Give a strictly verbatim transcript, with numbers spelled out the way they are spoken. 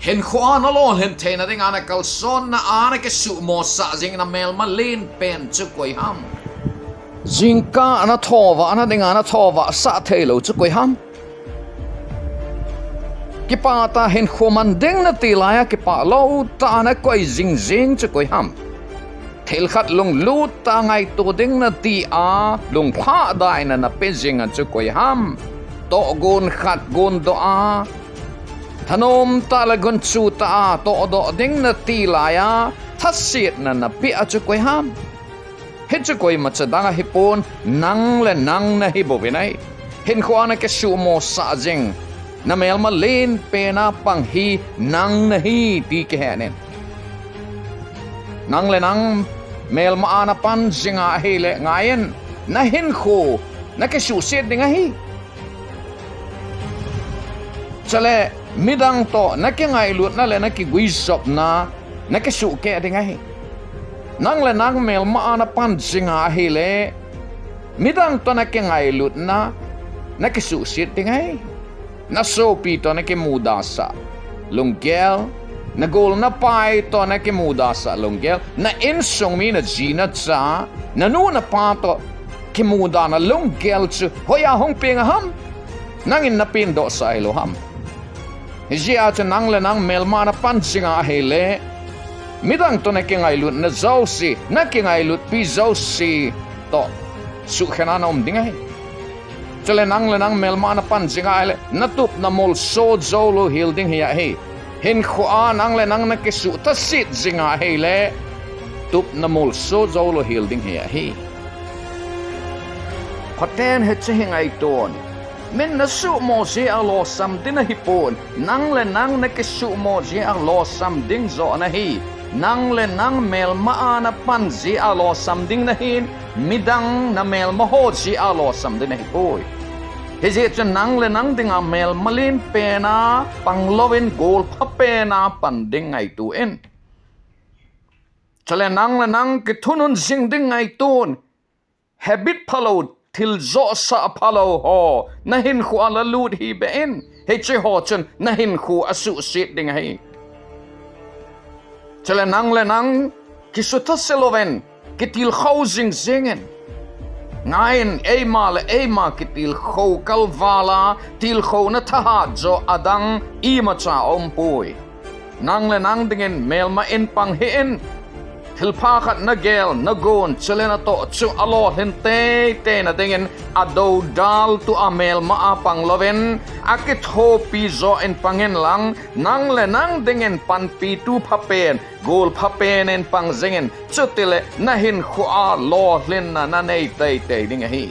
Hinkhoa nalolhin theina dinga nakalsonna a nakisuhmosah jing namelma lenpen chu koi ham? Jingkah nathovah nadinga nathovahsah theilou chu koi ham? Kipah tah a hinkho man ding nati laiya kipah lou tah a nakoi jingjing chu koi ham? Thil khat lunglut tah a ngaito ding nati a lunglhadaina nape jinga chu koi ham? Tohgon khat gondoh a thanom tah le gunchu tah a tohdoh ding nati laiya thasetna napeh a chu koi ham? Hichu koimacha dang ahipon, nang le nang nahibouvin ahi. Hinkhoa nakisuhmosah jing namelma lenpen a pang hi nang nahi ti kihen in. Nang le nang melma a napan jinga ahile ngaiyin, nahinkho nakisuhset ding ahi. Chule midang toh nakingailutna le nakiguijopna nakisuhkeh ding ahi. Nang le nang melma a napan jinga ahile midang toh nakingailutna nakisuhset ding ahi. Nasopi toh nakimudasah lunggel, nagol napai toh nakimudasah lunggel, na insung mi, naji nacha, nanu napa toh kimudana lunggel chu hoiya hung peng ham? Nangin napendohsah ahilou ham? Hijeh a chu nang le nang melma napan jinga ahile midang toh nakingailutna jouse, nakingailutpi jouse toh suhkhen a naum ding ahi. Chule nang le nang melma napan jinga ahile natupna molso joulou hel ding hi ahi. Hinkhoa nang le nang nakisuh thaset jinga ahile tupna molso joulou hel ding hi ahi. Phaten hiche hi ngaiton. Min nasuhmo jeh a losam ding ahipon, nang le nang nakisuhmo jeh a losam ding joh nahi. Nang le nang melma a napan jeh a losam ding nahin, midang namelmaho jeh a losam ding nahipoi. Hijeh chun nang le nang dinga melma lenpen a panglouvin golphapen a pan ding ngaito in. Chule nang le nang kithunun jing ding ngaiton. Habit phalou, thil johsah phalou ho nahinkhoa lalut hih beh in. Hicheho chun nahinkho asuhset ding ahi. Chule nang le nang kisutha selouvin kitilkhou jingjing in. Ngaiyin, eima le eima kitilkhou kalval a tilkhouna thahat joh adang imacha aumpoi. Nang le nang dingin melma in pang hih in. Thilpha khat nagel, nagon, chule natoh chu alolhin teitei na dingin adoudal tua melma a panglouvin akithopi joh in pang inlang, nang le nang dingin panpitu phapen, golphapen in pang jingin, chutile nahinkhoa lolhinna nanei teitei ding ahi.